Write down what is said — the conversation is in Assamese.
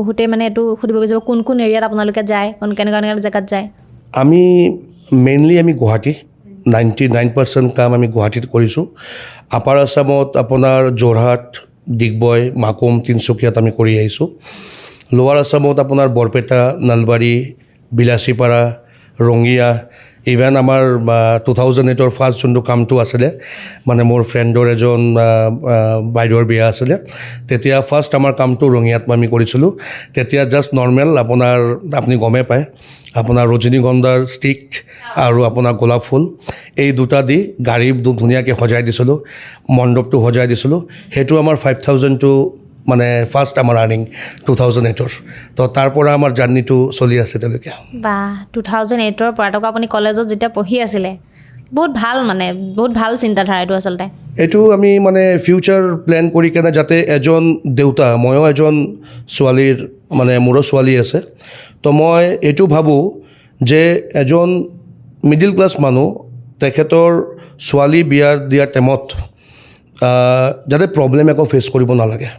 বহুতেই মানে এইটো সুধিব বিচাৰিব, কোন কোন এৰিয়াত আপোনালোকে যায়, কোন কেনেকুৱা কেনেকুৱা জেগাত যায়? আমি মেইনলি আমি গুৱাহাটী, 99% কাম আমি গুৱাহাটীত কৰিছোঁ। আপাৰ আছামত আপোনাৰ যোৰহাট, ডিগবৈ, মাকুম, তিনিচুকীয়াত আমি কৰি আহিছোঁ। লোৱাৰ আছামত আপোনাৰ বৰপেটা, নলবাৰী, বিলাচীপাৰা, ৰঙিয়া। ইভেন আমাৰ 2008ৰ ফাৰ্ষ্ট যোনটো কামটো আছিলে, মানে মোৰ ফ্ৰেণ্ডৰ এজন বাইদেউৰ বিয়া আছিলে, তেতিয়া ফাৰ্ষ্ট আমাৰ কামটো ৰঙিয়াত আমি কৰিছিলোঁ। তেতিয়া জাষ্ট নৰ্মেল আপোনাৰ, আপুনি গমেই পায়, আপোনাৰ ৰজনীগন্ধাৰ ষ্টিক আৰু আপোনাৰ গোলাপ ফুল, এই দুটা দি গাড়ী ধুনীয়াকৈ সজাই দিছিলোঁ, মণ্ডপটো সজাই দিছিলোঁ। সেইটো আমাৰ 5000টো মানে ফাৰ্ষ্ট আমাৰ আৰ্নিং 2008ৰ। তো তাৰ পৰা আমাৰ জাৰ্ণিটো চলি আছে তেওঁলোকে। বা, 2008ৰ পৰা! তাকো আপুনি কলেজত যেতিয়া পঢ়ি আছিলে। বহুত ভাল, মানে বহুত ভাল চিন্তাধাৰা এইটো আচলতে। এইটো আমি মানে ফিউচাৰ প্লেন কৰি কেনে, যাতে এজন দেউতা, ময়ো এজন ছোৱালীৰ, মানে মোৰো ছোৱালী আছে, তো মই এইটো ভাবোঁ যে এজন মিডিল ক্লাছ মানুহ, তেখেতৰ ছোৱালী বিয়া দিয়াৰ টাইমত যাতে প্ৰব্লেম একো ফেচ কৰিব নালাগে।